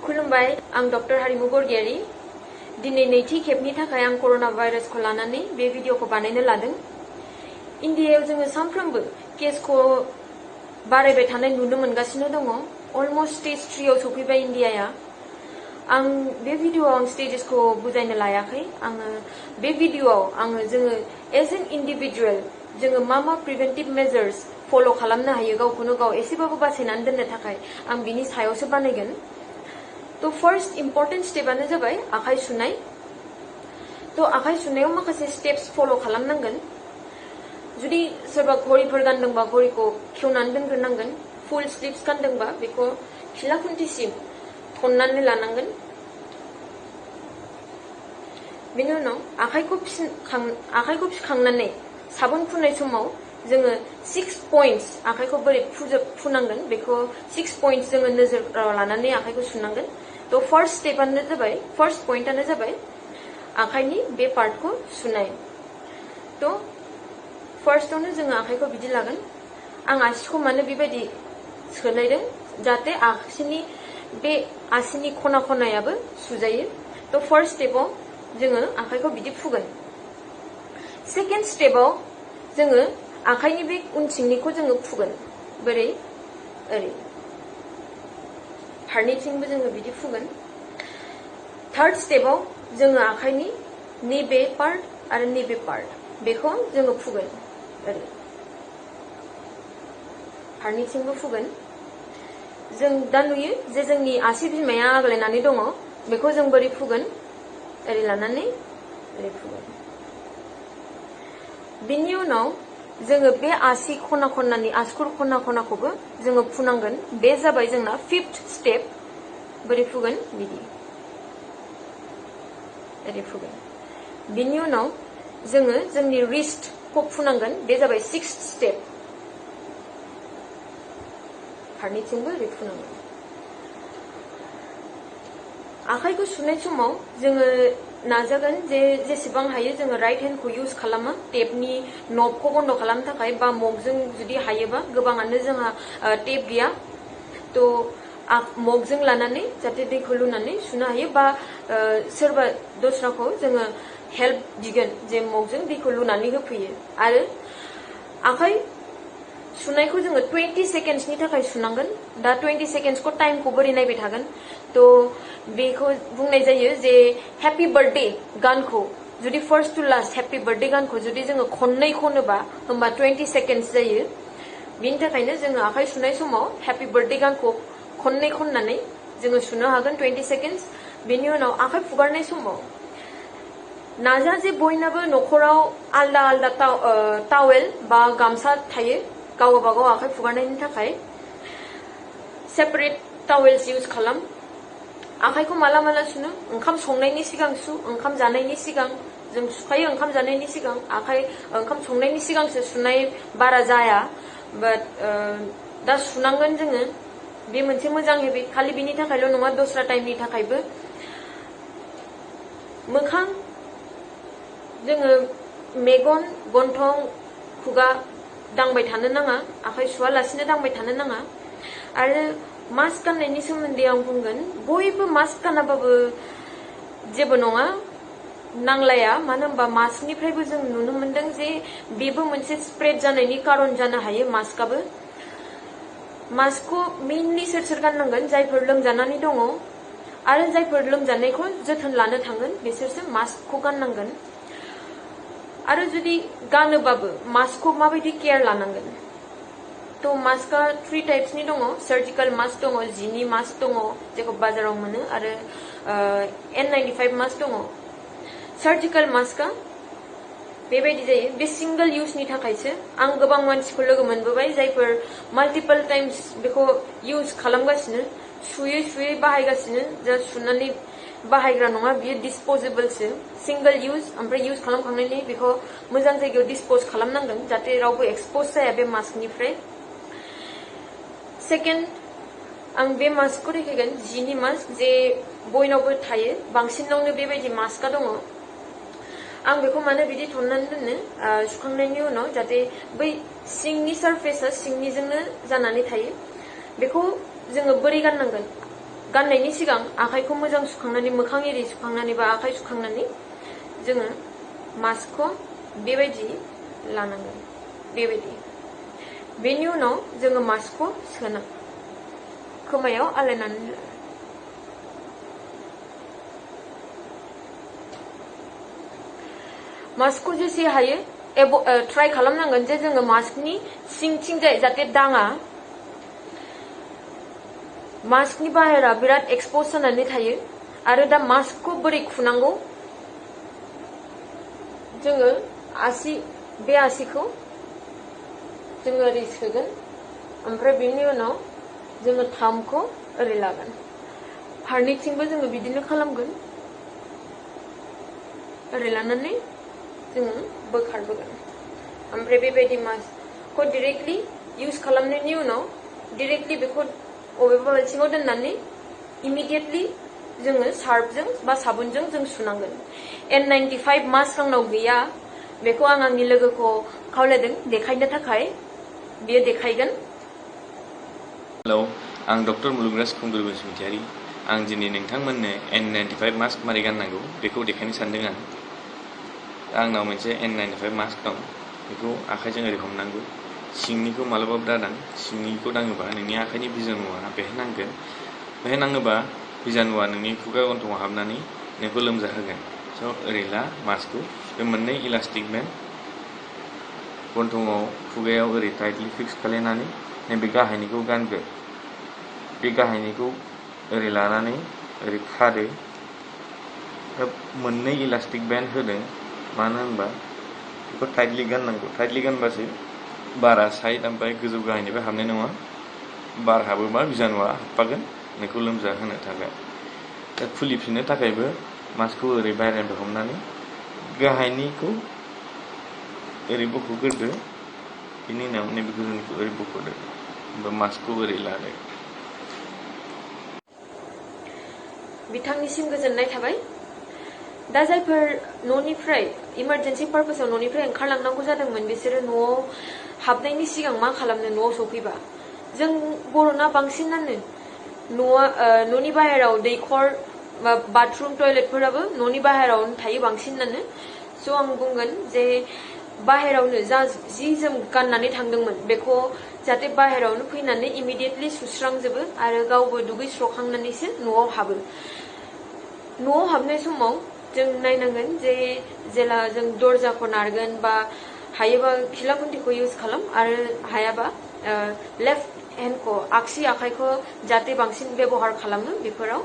खुलुमबाय आं डक्टर हारिमु बरगयारी दिनै नैथि खेबनि थाखाय आं कोरोना भाइरासखौ लानानै बे भिडिअखौ बानायनो लादों। इन्डियायाव जोङो सानफ्रोमबो केसखौ बारायबाय थानाय नुनो मोनगासिनो दङ। अलमोस्ट स्टेज 3 आव सफैबाय इन्डियाया। आं बे भिडिअआव आं स्टेजेसखौ बुजायनो लायाखै। आङो बे भिडिअआव जोङो एज एन इन्डिभिजुअल जोङो मा प्रिभेन्टिभ मेजार्स फल' खालामनो हायो गावखौनो गाव एसेबाबो बासायनानै दोननो थाखाय आं बिनि सायावसो बानायगोन। तो फर्स्ट इम्पोर्टेन्ट स्टेपानो जाबाय आखाइ सुनाय। तो आखाइ सुनायाव माखासे स्टेप्स फल' खालामनांगोन। जुदि सोरबा घड़ीफोर गानदोंबा घड़ीखौ खेवनानै दोनग्रोनांगोन। फुल स्लिव्स गानदोंबा बेखौ खिला खुन्थिसिम थननानै लानांगोन। बेनि उनाव आखाइखौ फिखांनानै साबोन फुननाय समाव जोङो 6 पॉइंट्स आखाइखौ बोरै फुनांगोन बेखौ 6 पॉइंट्स जोङो नोजोराव लानानै आखाइखौ सुनांगोन। तो फर्स्ट पॉइंटानो जाबाय आखाइनि बे पार्टखौ सुनाय। तो फर्स्टआवनो जोङो आखाइखौ बिदि लागोन। आं आसिखौ मानो बेबायदि सोलायदों जाहाथे बे आसिनि खनायाबो सुजायो। तो फर्स्ट स्टेपाव जोङो आखाइखौ बिदि फुगोन। सेकेन्ड स्टेपाव जोङो आखाइनि बे उनथिंनिखौ जोङो फुगोन। बोरै ओरै फारनैथिंबो जोङो बिदि फुगोन। थार्ड स्टेपाव जोङो आखाइनि नैबे पार्ट आरो नैबे पार्ट बेखौ जोङो फुगोन। ओरै फारनैथिंबो फुगोन। जों दा नुयो जे जोंनि आसि बिमाया आग्लायनानै दङ। बेखौ जों बोरै फुगोन? ओरै लानानै ओरै फुगोन। बिनि उनाव जोङो बे आसि खनानि आसुगुर खनाखौबो जोङो फुनांगोन। बे जाबाय जोंना 5th स्टेप। बोरै फुगोन? बिदि ओरै फुगोन। बिनि उनाव जोङो जोंनि रिस्टखौ फुनांगोन। बे जाबाय 6th स्टेप। फारनैथिंबो ओरै फुनांगोन। आखाइखौ सुनाय समाव जोङो नाजागोन जे जेसेबां हायो जोङो राइट हेन्डखौ इउज खालामो टेपनि नबखौ बन्द खालामनो थाखाय, बा मगजों जुदि हायोबा। गोबाङानो जोंहा टेप गैया। तो मगजों लानानै जाहाथे दैखौ लुनानै सुनो हायो, बा सोरबा दस्राखौ जोङो हेल्प बिगोन जे मगजों दैखौ लुनानै होफैयो। आरो आखाइ सुनायखौ जोङो 20 सेकेन्ड्सनि थाखाय सुनांगोन। दा 20 सेकेन्ड्सखौ टाइमखौ बोरै नायबाय थागोन? तो बेखौ बुंनाय जायो जे हेपी बार्थडे गानखौ जुदि first to last happy birthday गानखौ जुदि जोङो खननै खनोबा होमबा 20 सेकेन्ड्स जायो। बिनि थाखायनो जोङो आखाइ सुनाय समाव हेपी बार्थडे गानखौ खननै खननानै जोङो सुनो हागोन 20 सेकेन्ड्स। बेनि उनाव आखाइ फुगारनाय समाव नाजा जे बयनाबो न'खराव आलदा आलदा टावेल बा गामसा थायो गावबा गाव आखाइ फुगारनायनि थाखाय। सेपारेट टावेल्स इउज खालाम। आखाइखौ माला सुनो? ओंखाम संनायनि सिगां सु, ओंखाम जानायनि सिगां जों सुखायो। ओंखाम जानायनि सिगां ओंखाम संनायनि सिगांसो सुनाय बारा जाया। बाट दा सुनांगोन जोङो। बे मोनसे मोजां हेबिट। खालि बिनि थाखायल' नङा, दस्रा टाइमनि थाखायबो। मोखां जोङो मेगन, गन्थं, खुगा दांबाय थानो नाङा। आखाइ सुवालासिनो दांबाय थानो नाङा। आरो मास्क गाननायनि सोमोन्दै आं बुंगोन। बयबो मास्क गानाबाबो जेबो नङा, नांलाया। मानो होनबा मास्कनिफ्रायबो जों नुनो मोनदों जे बेबो मोनसे स्प्रेड जानायनि कारन जानो हायो। मास्कखौ मेइनलि सोर गाननांगोन? जायफोर लोमजानानै दङ आरो जायफोर लोमजानायखौ जोथोन लानो थांगोन बिसोरसो मास्कखौ गाननांगोन। आरो जुदि गानोबाबो मास्कखौ माबायदि केयार लानांगोन? तो मास्कआ 3 टाइप्सनि दङ। सार्जिकल मास्क दङ, जिनि मास्क दङ जेखौ बाजाराव मोनो, आरो N95 मास्क दङ। सार्जिकल मास्कआ बेबायदि जायो। बे सिंगल इउजनि थाखायसो। आं गोबां मानसिखौ लोगो मोनबोबाय जायफोर माल्टिपल टाइम्स बेखौ इउज खालामगासिनो, सुयै बाहायगासिनो। जा सुनानै बाहायग्रा नङा, बियो डिसपोजेबलसो। Single use. ओमफ्राय इउज खालामखांनानै बेखौ मोजां जायगायाव डिसपोज खालामनांगोन जाहाथे रावबो एक्सपोज जाया बे मास्कनिफ्राय। सेकेन्ड, आं बे मास्कखौ देखायगोन, जिनि मास्क, जे बयनावबो थायो। बांसिनावनो बेबायदि मास्कआ दङ। आं बेखौ मानो बिदि थननानै दोनो सुखांनायनि उनाव, जाहाथे बै सिंनि सारफेसा सिंनिजोंनो जानानै थायो। बेखौ जोङो बोरै गाननांगोन? गाननायनि सिगां आखाइखौ मोजां सुखांनानै मोखां एरि सुखांनानै बा आखाइ सुखांनानै जोङो मास्कखौ बेबायदि लानांगोन बेबायदि बेनि उनाव जोङो मास्कखौ सोना खोमायाव आलायनानै मास्कखौ जेसे हायो ट्राइ खालामनांगोन जे जोङो मास्कनि सिंथिंजाय जाहाथे दाङा मास्कनि बाहेरा बिराद एक्सपोज जानानै थायो आरो दा मास्कखौ बोरै खुनांगौ जोङो बे आसिखौ जोङो ओरै सोगोन ओमफ्राय बेनि उनाव जोङो थामखौ ओरै लागोन फारनैथिंबो जोङो बिदिनो खालामगोन ओरै लानानै जोङो बोखारबोगोन ओमफ्राय बेबायदि मास्कखौ डाइरेक्टलि इउज खालामनायनि उनाव डाइरेक्टलि बेखौ अबेबा बाल्थिङाव दोननानै इमिडिएटलि जोङो सार्फजों बा साबुनजों जों सुनांगोन N95 मास्क आंनाव गैया बेखौ आं आंनि लोगोखौ खावलायदों देखायनो थाखाय बियो देखायगोन हेलौ आं डक्टर मुलुगराज खुंगुर बसुमतारी आं दिनै नोंथांमोननो N95 मास्क मारै गाननांगौ बेखौ देखायनो सानदों आंनाव मोनसे N95 मास्क दं बेखौ आखाइजों ओरै हमनांगौ सिंनिखौ मालाबाबो दादां सिंनिखौ दाङोबा नोंनि आखाइनि बिजानुआ बेहाय नांगोन बेहाय नाङोबा बिजानुआ नोंनि खुगा गन्थंआव हाबनानै नोंखौ लोमजाहोगोन स' ओरै ला मास्कखौ बे मोननै इलास्टिक बेन्ड गन्थंआव खुगायाव ओरै टाइटलि फिक्स खालायनानै नैबे गाहायनिखौ गानगोन बे गाहायनिखौ ओरै लानानै ओरै खादो मोननै इलास्टिक बेन्ड होदों मानो होनबा बेखौ टाइटलि गाननांगौ टाइटलि गानबासो बारा साइड ओमफ्राय गोजौ गाहायनिफ्राय हाबनाय नङा बार हाबोबा बिजानुआ हाबफागोन नोंखौ लोमजाहोनो थाखाय दा खुलिफिननो थाखायबो मास्कखौ ओरै बाहेरानिफ्राय हमनानै गाहायनिखौ ओरै बख'ग्रोदो बेनि उनाव नैबे गोजौनिखौ ओरै बख'दो होमबा मास्कखौ ओरै लादो बिथांनिसिम गोजोननाय थाबाय दा जायफोर न'निफ्राय इमारजेन्सि पार्पसाव न'निफ्राय ओंखारलांनांगौ जादोंमोन बिसोरो न'आव हाबनायनि सिगां मा खालामनो न'आव सफैबा जों बर'ना बांसिनानो न'नि बाहेराव दैखर बा बाथरुम टयलेटफोराबो न'नि बाहेरावनो थायो बांसिनानो स' आं बुंगोन जे बाहेरावनो जा जि जोम गाननानै थांदोंमोन बेखौ जाहाथे बाहेरावनो फैनानै इमिडिएटलि सुस्रांजोबो आरो गावबो दुगैस्रखांनानैसो न'आव हाबो न'आव हाबनाय समाव जों नायनांगोन जे जेला जों दरजाखौ नारगोन बा हायोबा खिला खुन्थिखौ इउज खालाम आरो हायाबा लेफ्ट हेन्डखौ आगसि आखाइखौ जाहाथे बांसिन बेबहार खालामो बेफोराव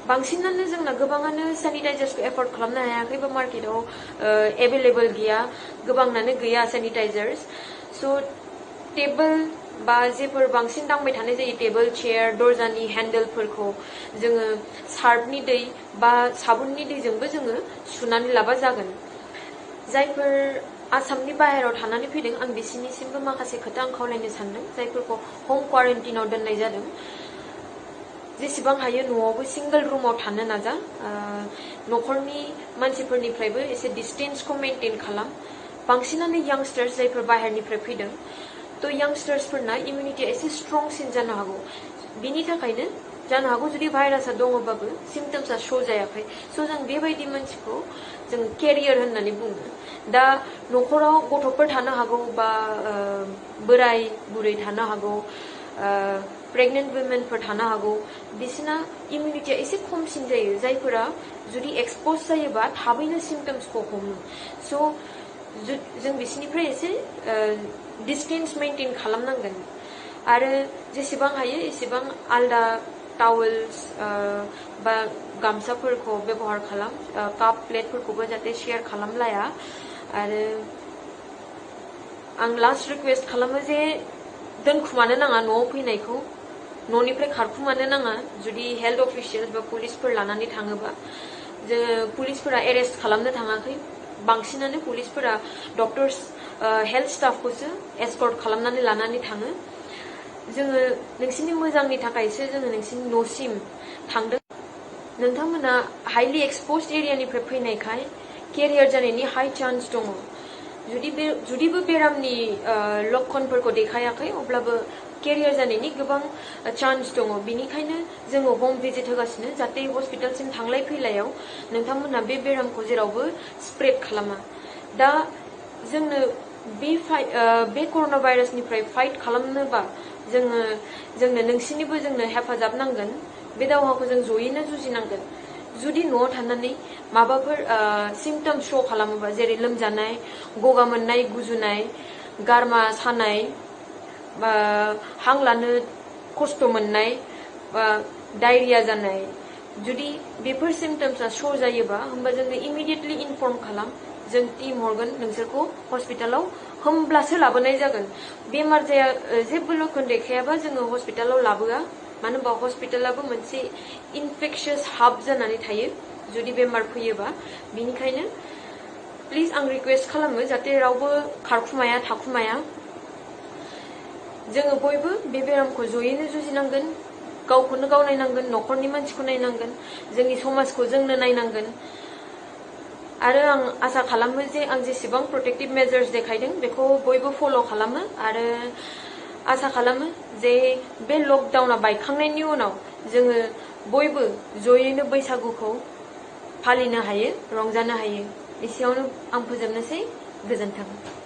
बांसिनानो जोंना गोबाङानो सेनिटाइजार्सखौ एफर्ड खालामनो हायाखै बा मार्केटाव एभेलेबल गैया गोबांनानो गैया सेनिटाइजार्स स' टेबोल बा जेफोर बांसिन दांबाय थानाय जायो टेबोल चेयार दरजानि हेन्डेलफोरखौ जोङो सार्फनि दै बा साबुननि दैजोंबो जोङो सुनानै लाबा जागोन जायफोर आसामनि बाहेराव थानानै फैदों आं बिसिनिसिमबो माखासे खोथा आं खावलायनो सानदों जायफोरखौ हम क्वारेन्टाइनाव दोननाय जादों जेसेबां हायो न'आवबो सिंगल रुमाव थानो नाजा न'खरनि मानसिफोरनिफ्रायबो एसे डिस्टेन्सखौ मेनटेन खालाम बांसिनानो यांगस्टार्स जायफोर बाहेरनिफ्राय फैदों थ' यांगस्टार्सफोरना इमिउनिटिया एसे स्ट्रंसिन जानो हागौ बिनि थाखायनो जानो हागौ जुदि भाइरासआ दङबाबो सिम्पटम्सआ शो जायाखै स' जों बेबायदि मानसिखौ जों केरियार होननानै बुङो दा न'खराव गथ'फोर थानो हागौ बा बोराय बुरै थानो हागौ प्रेगनेन्ट वुमेनफोर थानो हागौ बिसिना इमिउनिटिया एसे खमसिन जायो जायफोरा जुदि एक्सप'ज जायोबा थाबैनो सिम्पटम्सखौ हमो स' जों बिसिनिफ्राय एसे डिस्टेन्स मेनटेन खालामनांगोन आरो जेसेबां हायो एसेबां आलदा टावेल्स बा गामसाफोरखौ बेबहार खालाम काप प्लेटफोरखौबो जाहाथे शेयार खालामलाया आरो आं लास्ट रिक्वेस्ट खालामो जे दोनखुमानो नाङा न'आव फैनायखौ न'निफ्राय खारखुमानो नाङा जुदि हेल्थ अफिसियेल्स बा पुलिसफोर लानानै थाङोबा जोङो पुलिसफोरा एरेस्ट खालामनो थाङाखै बांसिनानो पुलिसफोरा डक्टर्स हेल्थ स्टाफखौसो एस्कर्ट खालामनानै लानानै थाङो जोङो नोंसिनि मोजांनि थाखायसो जोङो नोंसिनि न'सिम थांदों नोंथांमोना हाइलि एक्सप'ज्ड एरियानिफ्राय फैनायखाय केरियार जानायनि हाइ चान्स दङ जुदिबो बेरामनि लक्षणफोरखौ देखायाखै अब्लाबो केरियार जानायनि गोबां चान्स दङ बेनिखायनो जोङो हम भिजिट होगासिनो जाहाथे हस्पिटालसिम थांलाय फैलायाव नोंथांमोना बे बेरामखौ जेरावबो स्प्रेड खालामा दा जोंनो बे कर'ना भाइरासनिफ्राय फाइट खालामनोबा जोंनो नोंसिनिबो जोंनो हेफाजाब नांगोन बे दावहाखौ जों जयैनो जुजिनांगोन जुदि न'आव थानानै माबाफोर सिम्पटम्स शो खालामोबा जेरै लोमजानाय गगा मोननाय गुजुनाय गारमा सानाय बा हां लानो खस्थ' मोननाय बा डायरिया जानाय जुदि बेफोर सिम्पटम्सआ शो जायोबा होमबा जोङो इमिडिएटलि इनफर्म खालाम जों टीम हरगोन नोंसोरखौ हस्पिटालाव होमब्लासो लाबोनाय जागोन बेमार जाया जेबो लक्षण देखायाबा जोङो हस्पिटालाव लाबोआ मानो होनबा हस्पिटालाबो मोनसे इनफेक्शियास हाब जानानै थायो जुदि बेमार फैयोबा बिनिखायनो प्लिज आं रिक्वेस्ट खालामो जाहाथे रावबो खारखुमाया थाखुमाया जोङो बयबो बे बेरामखौ जयैनो जुजिनांगोन गावखौनो गाव नायनांगोन न'खरनि मानसिखौ नायनांगोन जोंनि समाजखौ जोंनो नायनांगोन आरो आं आसा खालामो जे आं जेसेबां प्रोटेक्टिभ मेजार्स देखायदों बेखौ बयबो फल' खालामो आरो आसा खालामो जे बे लकडाउना बायखांनायनि उनाव जोङो बयबो जयैनो बैसागुखौ फालिनो हायो रंजानो हायो एसेयावनो आं फोजोबनोसै गोजोन्थों